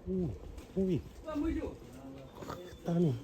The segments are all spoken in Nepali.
오, 오이. 땀이.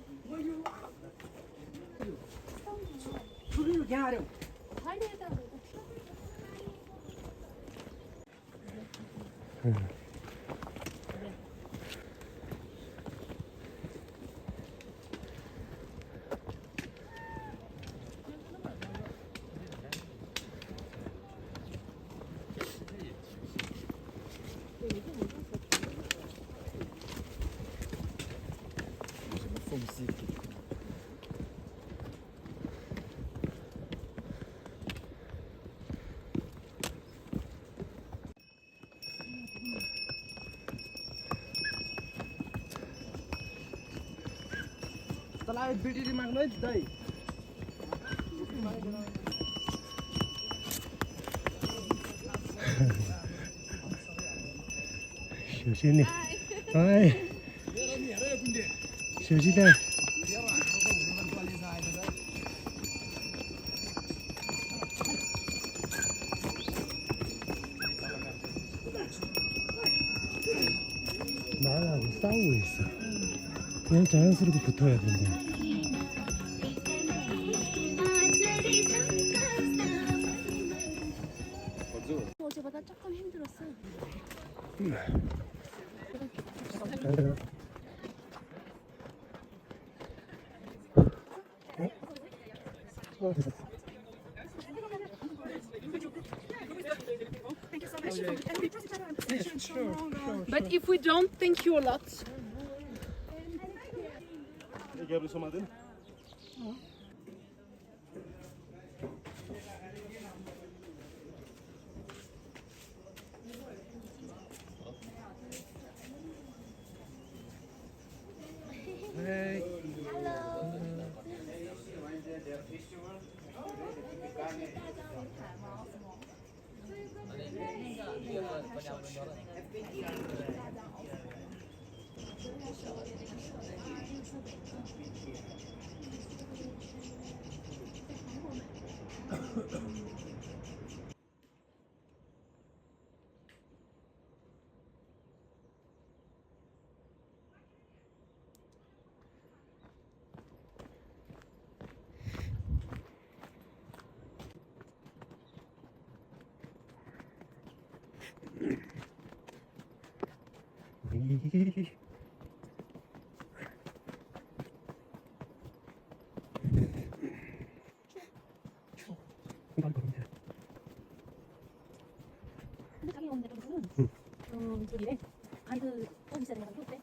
तँलाई बिटिरी माग्नु है दाइ小心点，哎，小心点。 말하고 싸우고 있어. 그냥 자연스럽게 붙어야 된다. 어제보다 조금 힘들었어. But if we don't, thank you a lot. 얘기해볼 소마든. 근데 자기 오는 데는 저기래. 가이드 또 있어야 되는 거 어때?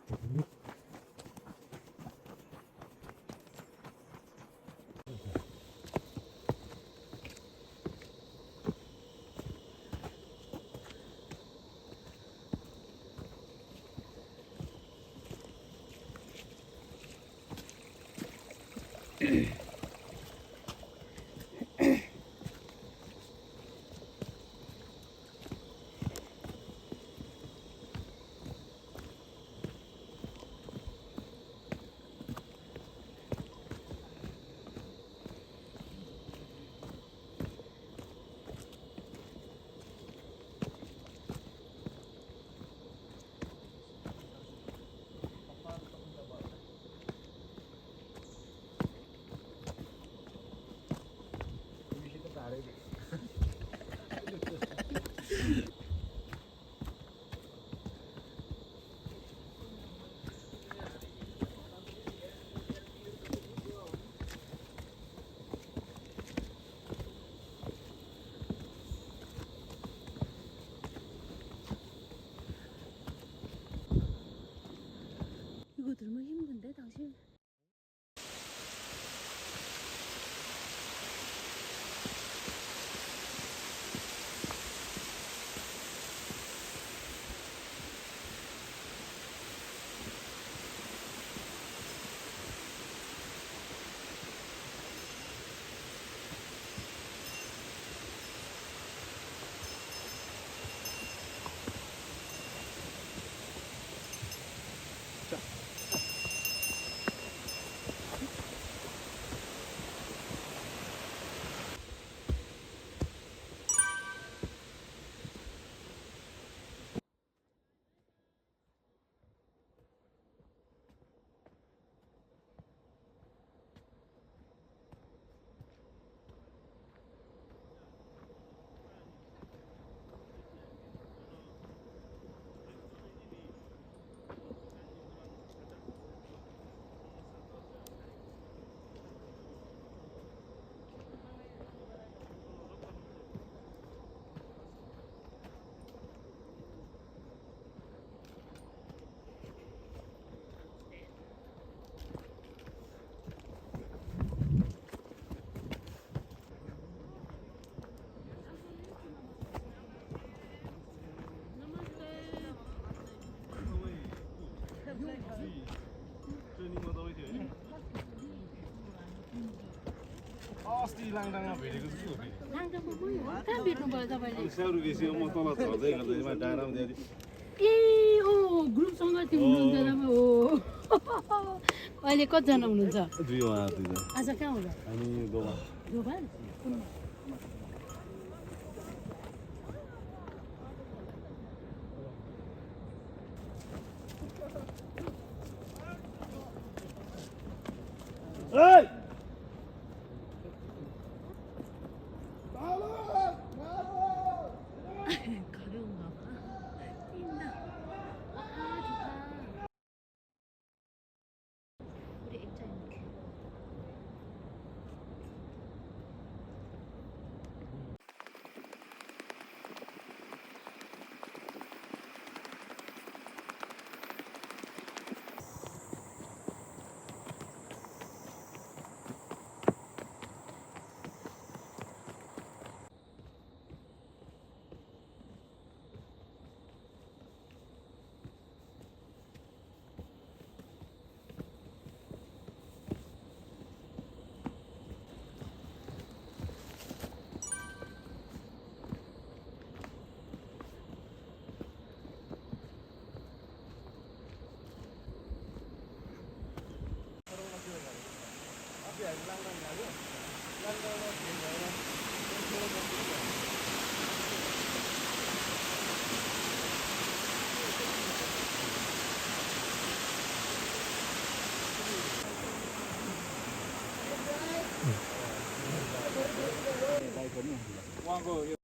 लाङडाङमा भेटेको जस्तो हो फेरि लाङटाङमा गयो कहाँ भेट्नुभयो तपाईँले स्याउरो बेसी म तल झर्दै गर्दैमा डाँडामा धेरै ए ओ ग्रुपसँग त्यो हुनुहुन्छ तपाईँ हो अहिले कतिजना हुनुहुन्छ दुई उहाँ दुईजना आज कहाँ होला हामी दोमा दोभान 가벼운가 봐. 뛴다. 아, 좋다. 우리 액자 이렇게. उहाँको यो